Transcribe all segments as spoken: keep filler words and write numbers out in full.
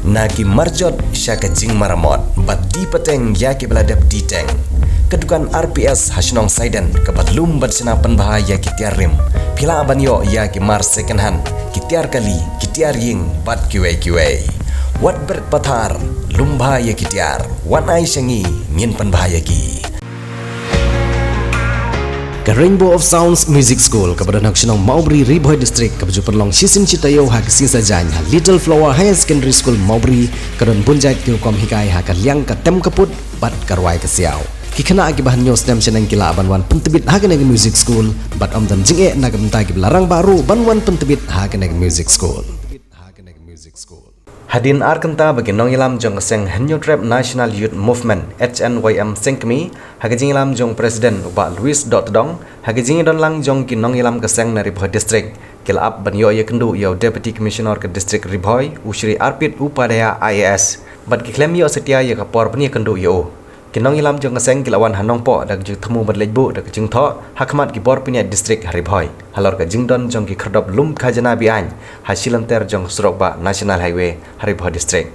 Na ki marjot sha ka jingmaramot bad die pateng ïa kiba la dep die teng. Ka dukan R P S ha shnong Saiden kaba lum bad shna pynbha ïa ki tiar rim. Phi lah ban ïoh ïa ki mar second hand, ki tiar kali, ki tiar ïing bad kiwei kiwei. Wat bret pathar, lum bha ïa ki tiar. Wan ai sha ngi, ngin pynbha ïa ki. Ka Rainbow of Sounds Music School kaba don ha ka shnong Mawbri, Ri Bhoi District, kaba ju pynlong shisien shi taïew ha ka sngi Saitjaiñ ha Little Flower Higher Secondary School Mawbri, ka don bun jait ki rukom hikai ha ka liang ka tem ka put bad ka rwai ka siaw. Ki khynnah kiba hynñiew snem shaneng ki lah ban wan pyntbit ha kane ka music school bad ym don jingeh na ka bynta kiba la rangbah ruh ban wan pyntbit ha kane ka music school. Hadien ar kynta ba ki nongïalam jong ka seng Hynñiewtrep National Youth Movement, H N Y M Sengkmie, ha ka jingïalam jong u President u Bah Louis Dohtdong, ha ka jingïadon lang jong ki nongïalam ka seng na Ri Bhoi District, ki la ap ban ïoh ïakynduh ïa u Deputy Commissioner ka District Ri Bhoi, u Shri Arpit Upadhyaya I A S, bad ki khlem ïoh satia ïa ka por ban ïakynduh ïa u. Ki nongïalam jong ka seng ki la wan ha Nongpoh da ka jingthmu bad leit buh da ka jingthoh ha khmat ki bor pynïaid district ha Ri Bhoi halor ka jingdon jong ki khyrdop lum khajna be-aiñ ha shilynter jong ka surok bah National Highway ha Ri Bhoi District.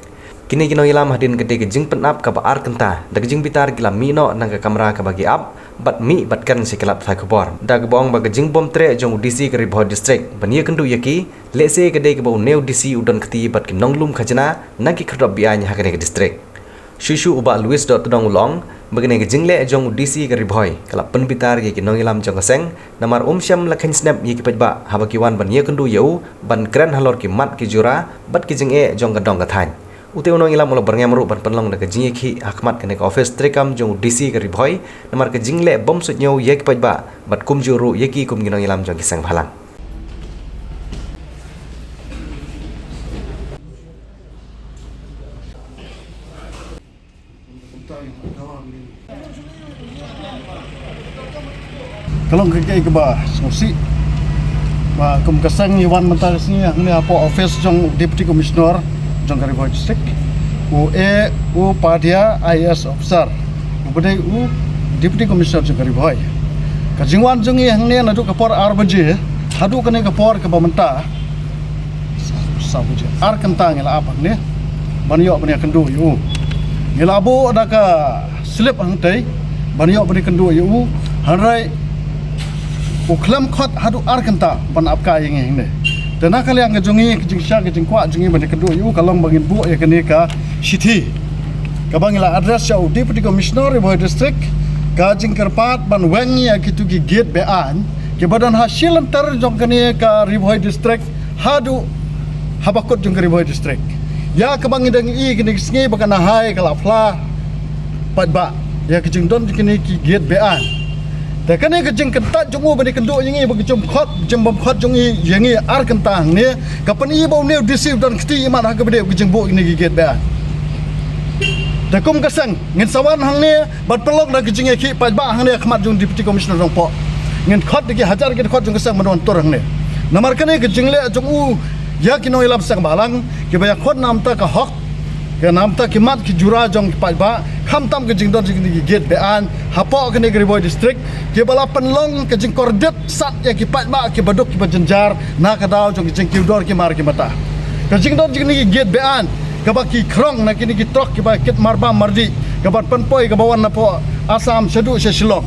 Kine ki nongïalam hadien ka dei ka jingpynap kaba ar kynta da ka jingbitar ki la mih noh na ka kamra kaba ki ap bad mih bad kren sha ki lad pathai khubor da kaba ong ba ka jingbym treh jong u D C ka Ri Bhoi District ban ïakynduh ïa ki, lehse ka dei kaba une u D C u don kti bad ki nonglum khajna na ki khyrdop be-aiñ ha kane ka district. Shuh shuh u Bah Louis Dohtdong u la ong ba kane ka jingleh jong u D C ka Ri Bhoi ka la pynbitar ïa ki nongïalam jong ka seng, namar um shym la kheiñ snep ïa ki paidbah haba ki wan ban ïakynduh ïa u ban kren halor ki mat ki jura bad ki jingeh jong ka dong ka thaiñ. Ute u nongïalam u la byrngem ruh ban pynlong da ka jingïakhih ha khmat kane ka office treikam jong u D C ka Ri Bhoi, namar ka jingleh bym suidñiew ïa ki paidbah bad kumjuh ruh ïa ki kum ki nongïalam jong ki seng bhalang. Ka long ka kaei kaba sngewsih ba kum ka seng ngi wan mynta ka sngi hangne hapoh office jong Deputy Commissioner jong ka Ri Bhoi District, u A Upadhyaya I A S officer, uba dei u Deputy Commissioner jong ka Ri Bhoi. Ka jingwan jong ngi hangne naduh ka por ar baje haduh kane ka por kaba mynta, sa baje, ar kynta ngi la ap hangne ban ïoh ban ïakynduh ïa u. Ngi la buh da ka slip hangtei ban ïoh ban ïakynduh ïa u, hynrei u khlem khot haduh ar kynta ban ap kai ïa ngi hangne. Te na ka liang ka jong ngi, ka jingshisha ka jingkwah jong ngi ban ïakynduh ïa u ka long ba ngin buh ïa kane ka shithi kaba ngi la address ïa u Deputy Commissioner Ri Bhoi District, ka jingkyrpad ban weng ïa kitu ki gate be-aiñ kiba don ha shilynter jong kane ka Ri Bhoi District haduh haba kut jong ka Ri Bhoi District. Ïa kaba ngi dang ïohi kine ki sngi ba ka Nahai ka la phla paidbah ïa ka jingdon jong kine ki gate be-aiñ. Te kane ka jingkyntait jong u ban ïakynduh ïa ngi ba ka jingkhot, jingbym khot jong ngi ïa ngi ar kynta hangne, ka pyni ba une u D C u don kti imat ha kaba dei ka jingbuh kine ki gate be-aiñ. Te kum ka seng ngin sa wan hangne ban pynlong da ka jingïakhih paidbah hangne ha khmat jong Deputy Commissioner Nongpoh. Ngin khot da ki hajar ki dkhot jong ka seng ban wan tur hangne. Namar kane ka jingleh jong u ïa ki nongïalam seng bhalang kiba ïakhun na ka bynta ka hok, ka na ka bynta ki mat ki jura jong ki paidbah, khamtam ka jingdon jong kine ki gate be-aiñ hapoh kane ka Ri Bhoi District, kiba la pynlong ka jingkordit sat ïa ki paidbah kiba duk kiba jynjar na ka daw jong ka jingkiew dor ki mar ki mata. Ka jingdon jong kine ki gate be-aiñ kaba ki khrong na kine ki trok kiba kit marbam mardih, kaban pynpoi kaba wan napoh Assam shaduh sha Shillong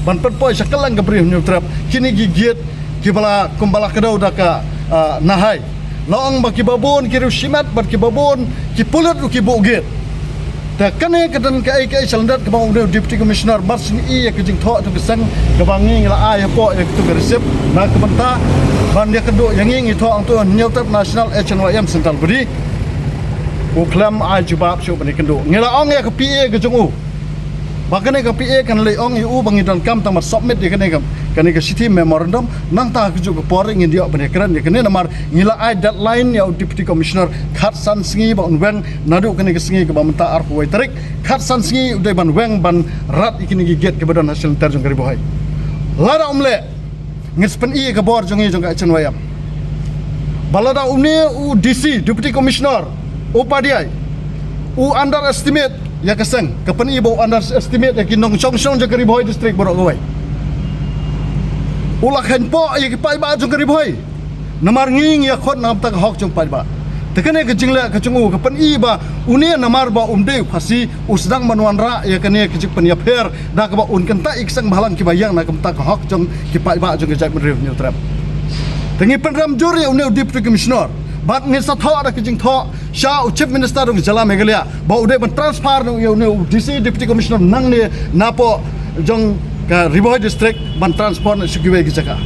ban pynpoi sha kylleng ka Bri Hynñiewtrep. Kine ki gate kiba la kumba la kdew da ka, ah, Nahai, la ong ba kiba bun ki riew shimet bad kiba bun ki pulit ruh ki buh gate. Te kane ka don kaei kaei shalyndet kaba ong u Deputy Commissioner, mar shu ngi ïa ka jingthoh jong ka seng kaba ngi ngi la ai hapoh ïa katu ka receipt na ka bynta ban ïakynduh ïa ngi, ngi thoh hangtu Hynñiewtrep National H N Y M Central Body. U khlem ai jubab shuh ban ïakynduh. Ngi la ong ïa ka P A ka jong u ba kane ka P A kan leit ong ïa u ba ngi donkam tang ban submit ïa kane ka, kane ka shithi memorandum, nangta ha kajuh ka por ngin ïoh ban ïakren ïa kane, namar ngi la ai deadline ïa u Deputy Commissioner khatsan sngi ba un weng naduh kane ka sngi kaba mynta arphew wei tarik, khatsan sngi u dei ban weng ban rat ïa kine ki gate kiba don ha shilynter jong ka Ri Bhoi. Lada um leh, ngin sa pyni ïa ka bor jong ngi jong ka H N Y M ba lada une u D C, Deputy Commissioner Upadhyaya, u underestimate ïa ka seng, ka pyni ba u underestimate ïa ki nongshong shnong jong ka Ri Bhoi District baroh kawei. U la kheiñpoh ïa ki paidbah jong ka Ri Bhoi. Namar ngi ngi ïakhun na ka bynta ka hok jong paidbah. Te kane ka jingleh ka jong u ka pyni ba une namar ba um dei u Khasi u sdang ban wanrah ïa kane ka jingpynïapher da kaba un kyntait ïa ki seng bhalang kiba ïeng na ka bynta ka hok jong ki paidbah jong ka jaitbynriew Hynñiewtrep. Te ngi pynrem jur ïa une u Deputy Commissioner bad ngin sa thoh da ka jingthoh sha u Chief Minister jong ka jylla Meghalaya ba u dei ban transfer noh ïa une u D C, Deputy Commissioner nangne napoh jong ka Ri Bhoi District ban transfer noh sha kiwei ki jaka.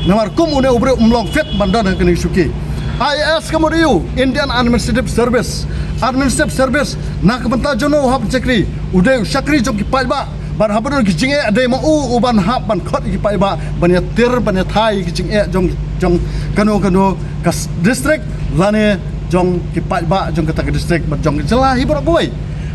Namar kum une u briew um long fit ban don ha kane ka shuki. I A S ka mut u Indian Administrative Service. Administrative Service na ka bynta jong u hap shakri, u dei u shakri jong ki paidbah. Bad haba don ki jingeh dei ma u u ban hap ban khot ïa ki paidbah ban ïatir ban ïathai ïa ki jingeh jong jong kano kano ka s- district lane jong ki paidbah jong kata ka district bad jong ka jylla hi baroh kawei.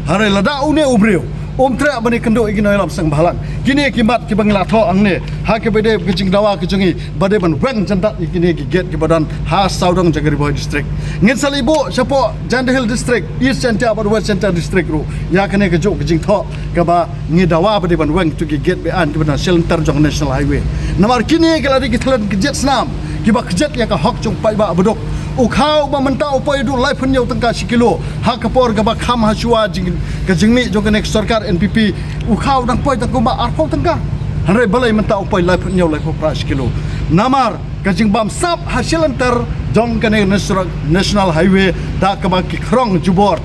Hynrei lada une u briew um treh ban ïakynduh ïa ki nongïalam seng bhalang, kine ki mat kiba ngi la thoh hangne ha kiba dei ka jingdawa ka jong ngi ba dei ban weng jyndat ïa kine ki gate kiba don ha sawdong jong ka Ri Bhoi District. Ngin sa leit buh shapoh Jaintia Hills District, East Jaintia bad West Jaintia District ruh ïa kane kajuh ka jingthoh kaba ngi dawa ba dei ban weng kito ki gate be-aiñ kiba don shilynter jong National Highway. Namar kine ki la dei ki thlen kjit snam kiba kjit ïa ka hok jong paidbah baduk. U khaw ba mynta u poi haduh laiphew hynñiew tyngka shi kilo ha ka por kaba kham ha shuwa jing ka jingmih jong kane ka sorkar N P P, u khaw dang poi tang kumba arphew tyngka. Hynrei balei mynta u poi laiphew hynñiew laiphew phra shi kilo? Namar ka jingbamsap ha shilynter jong kane ka National, National Highway da kaba ki khrong jubor.